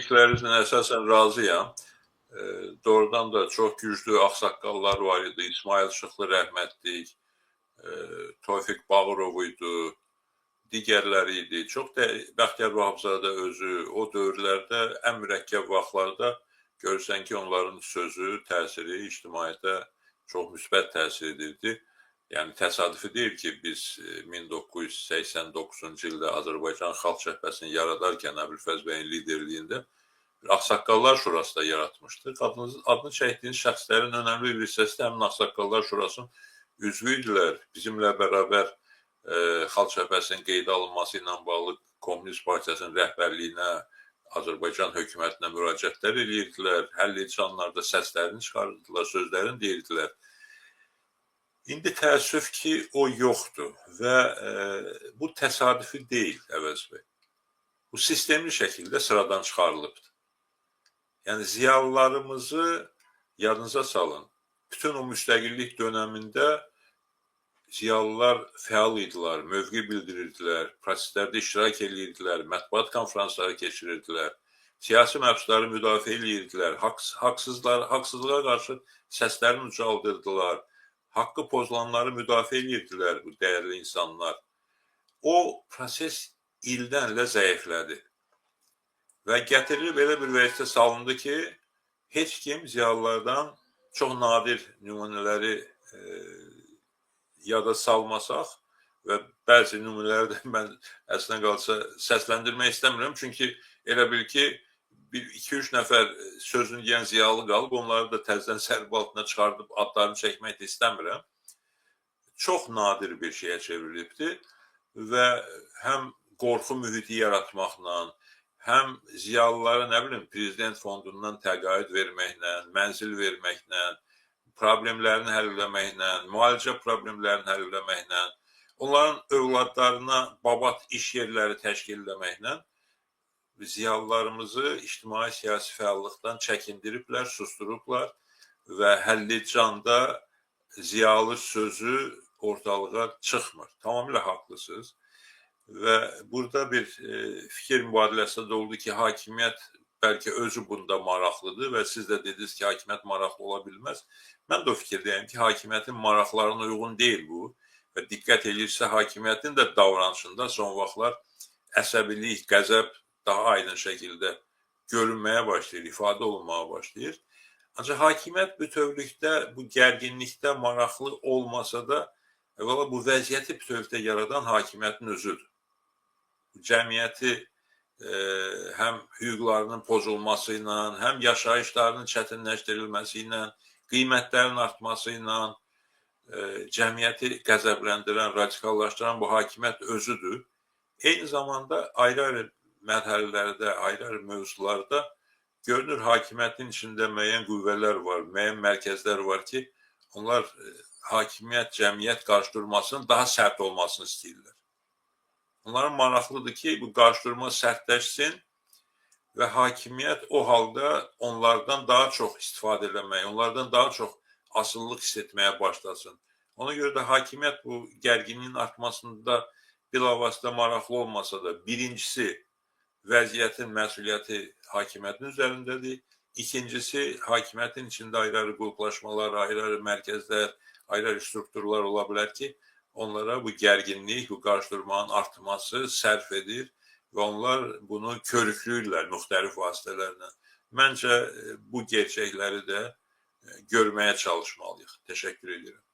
Dediklərinizlə əsasən razıyam. Doğrudan da çox güclü ağsaqqallar var idi. İsmail Şıxlı rəhmətlik, Tofiq Bağırov idi, digərləri idi. Çox da Bəxtiyar Vahabzadə özü o dövrlərdə ən mürəkkəb vaxtlarda görürsən ki, onların sözü, təsiri ictimaiyyətə çox müsbət təsir edirdi. Yəni təsadüfi deyil ki, biz 1989-cu ildə Azərbaycan Xalq Cəbhəsini yaradarkən Əbülfəz bəyin liderliyində bir Ağsaqqallar Şurası da yaratmışdıq. Adını çəkdiyiniz şəxslərin önəmli bir hissəsi də həmin Ağsaqqallar Şurasının üzvü idilər. Bizimlə bərabər Xalq Cəbhəsinin qeydə alınması ilə bağlı Komünist Partiyasının rəhbərliyinə, Azərbaycan hökumətinə müraciətlər eləyirdilər, həll edici anlarda səslərini çıxarırdılar, sözlərini deyirdilər. İndi təəssüf ki, o yoxdur və bu təsadüfi deyil, Əvəz bəy. Bu sistemli şəkildə sıradan çıxarılıbdır. Yəni ziyalılarımızı yadınıza salın. Bütün o müstəqillik dönəmində ziyalılar fəal idilər, mövqe bildirirdilər, proseslərdə iştirak edirdilər, mətbuat konfransları keçirirdilər, siyasi məhbusları müdafiə edirdilər, haqsızlığa qarşı səslərini ucaldırdılar, haqqı pozulanları müdafiə edirdilər bu dəyərli insanlar. O proses ildən ilə zəiflədi və gətirilib elə bir vəziyyətə salındı ki, heç kim ziyalılardan çox nadir nümunələri yada salmasaq və bəzi nümunələri də mən əslində qalsa səsləndirmək istəmirəm, çünki elə bil ki, bir iki-üç nəfər sözünü deyən ziyalı qalıb, onları da təzədən sərb altına çıxardıb adlarını çəkmək də istəmirəm. Çox nadir bir şeyə çevrilibdir və həm qorxu mühiti yaratmaqla, həm ziyalılara nə bilim prezident fondundan təqaüd verməklə, mənzil verməklə, problemlərini həll eləməklə, müalicə problemlərini həll eləməklə, onların övladlarına babat iş yerləri təşkil eləməklə ziyalılarımızı ictimai siyasi fəallıqdan çəkindiriblər, susturublar və həlledici anda ziyalı sözü ortalığa çıxmır. Tamamilə haqlısınız. Və burada bir fikir mübadiləsi də oldu ki, hakimiyyət bəlkə özü bunda maraqlıdır və siz də dediniz ki, hakimiyyət maraqlı ola bilməz. Mən də o fikirdəyəm ki, hakimiyyətin maraqlarına uyğun deyil bu və diqqət eləyirsə hakimiyyətin də davranışında son vaxtlar əsəbilik, qəzəb daha aydın şəkildə görünməyə başlayır, ifadə olunmağa başlayır. Ancaq hakimiyyət bütövlükdə bu gərginlikdə maraqlı olmasa da, əvvəla bu vəziyyəti bütövlükdə yaradan hakimiyyətin özüdür. Cəmiyyəti həm hüquqlarının pozulması ilə, həm yaşayışlarının çətinləşdirilməsi ilə, qiymətlərin artması ilə cəmiyyəti qəzəbləndirən, radikallaşdıran bu hakimiyyət özüdür. Eyni zamanda ayrı-ayrı mərhələlərdə, ayrı-ayrı mövzularda görünür hakimiyyətin içində müəyyən qüvvələr var, müəyyən mərkəzlər var ki, onlar hakimiyyət, cəmiyyət qarşıdurmasının daha sərt olmasını istəyirlər. Onların maraqlıdır ki, bu qarşıdurma sərtləşsin və hakimiyyət o halda onlardan daha çox istifadə eləməyə, onlardan daha çox asılılıq hiss etməyə başlasın. Ona görə də hakimiyyət bu gərginliyin artmasında bilavasitə maraqlı olmasa da, birincisi vəziyyətin məsuliyyəti hakimiyyətin üzərindədir. İkincisi, hakimiyyətin içində ayrı-ayrı qruplaşmalar, ayrı-ayrı mərkəzlər, ayrı-ayrı strukturlar ola bilər ki, onlara bu gərginlik, bu qarşıdurmanın artması sərf edir və onlar bunu körükləyirlər müxtəlif vasitələrlə. Məncə bu gerçəkləri də görməyə çalışmalıyıq. Təşəkkür edirəm.